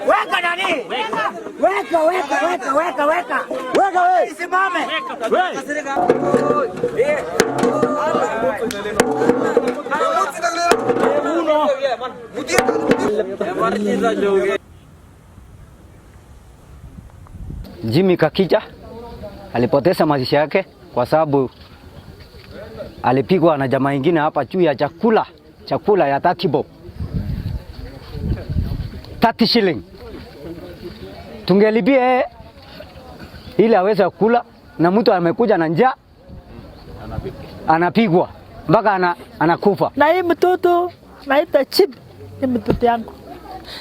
Weka nani? Weka, weka, weka, weka, weka. Weka wewe. Simame. Jimmy Kakija alipoteza maisha yake kwa sababu alipigwa na jamaa ingine hapa juu ya chakula, chakula ya 30 bob. 30 shilling. Tungelipia yeye ili aweze kula, na mtu amekuja na njaa anapigwa mpaka anakufa. Na hii mtoto naita Chip ni mtoto yangu,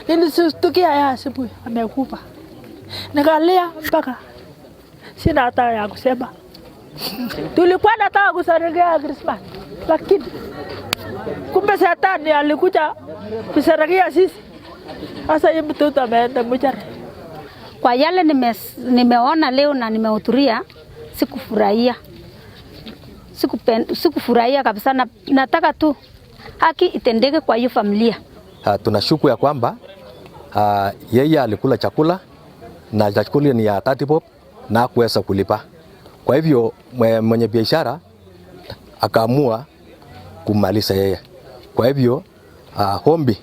nilishtukia ya asubuhi amekufa, nikalia mpaka sina hata ya kusema. Tulikuwa nataka kusherehekea Christmas, lakini kumbe shetani alikuja kusherehekea sisi. Sasa hii mtoto ameenda mchana. Kwa yale nimeona leo na nimehudhuria, sikufurahia. Sikufurahia kabisa. Nataka tu haki itendeke kwa hiyo familia. Tunashuku ya kwamba yeye alikula chakula na chakula ni ya 30 bob na hakuweza kulipa. Kwa hivyo mwenye biashara akaamua kumaliza yeye. Kwa hivyo ombi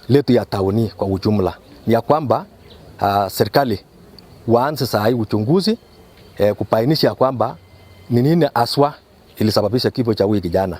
letu ya tauni kwa ujumla ni ya kwamba serikali waanze saa hii uchunguzi kubainisha ya kwamba ni nini haswa ilisababisha kifo cha huyu kijana.